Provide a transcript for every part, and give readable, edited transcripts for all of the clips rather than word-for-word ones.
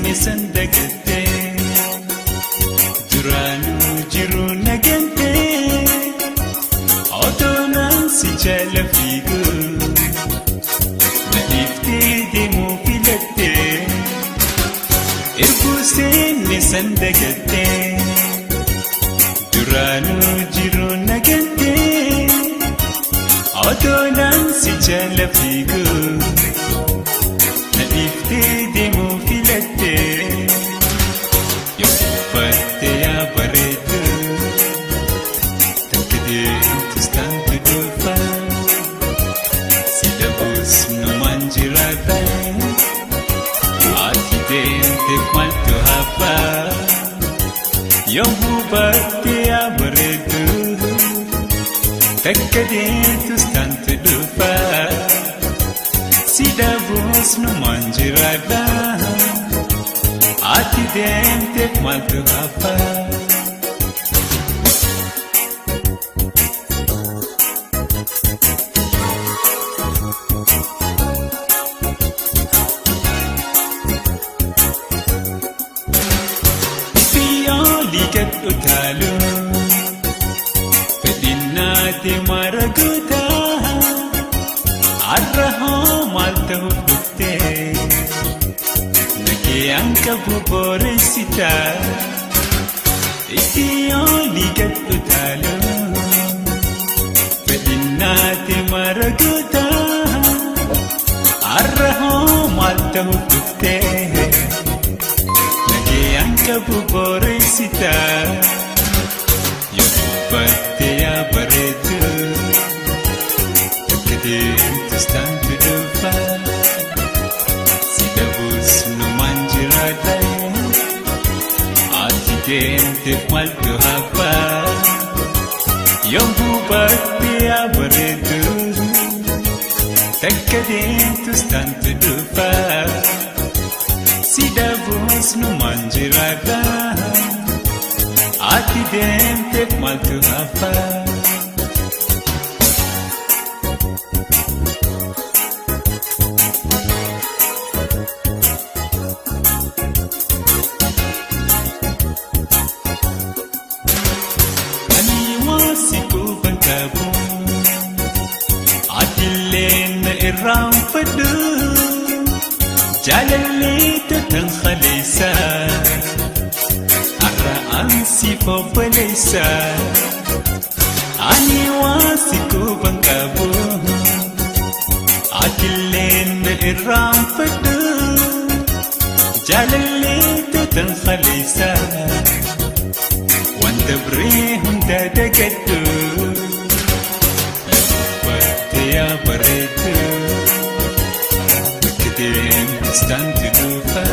Sandagatte duraanuu jiru nagante otoonaan si jala fiigu na dhiiftee deemuu filatte erguu seenne sandagatte duraanuu jiru nagante otoonaan si jala fiigu na dhiiftee deemuu filatte. Takka deemtus taantu dhufa si dhabuus numaan jiraadha ati deemteef maaltu hafa. Biyyoolii gad utaalu. Maraguta arraho maaltu dhufte nagayaan qabu boreessita itti olii gad utaalu fedhinnaati maraguta arraho maaltu dhufte nagayaan qabu boreessita. Maaltu hafa yoom hubattee bareedu takka deemtus taantu dhufa si dhabuus numaan jiraadha ati deemteef maaltu hafa. Irraanfadhu jaalallee tan khaleessa har'aan si obboleessa ani waan si quban qabu atilleen irraanfadhu jaalallee tan khaleessa wanta biree hunda dagadhu lubbattee yaa bareedu. Stanti dhufa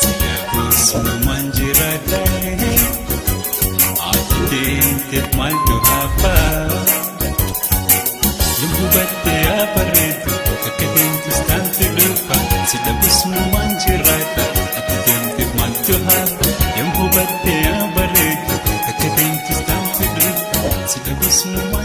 si dhabuus numaan jiraadha ati deemteef maaltu hafa yoom hubattee yaa bareedu takka deemtus taantu dhufa si dhabuus numaan jiraadha ati deemteef maaltu hafa yoom hubattee yaa bareedu takka deemtus taantu dhufa si dhabuus numaan.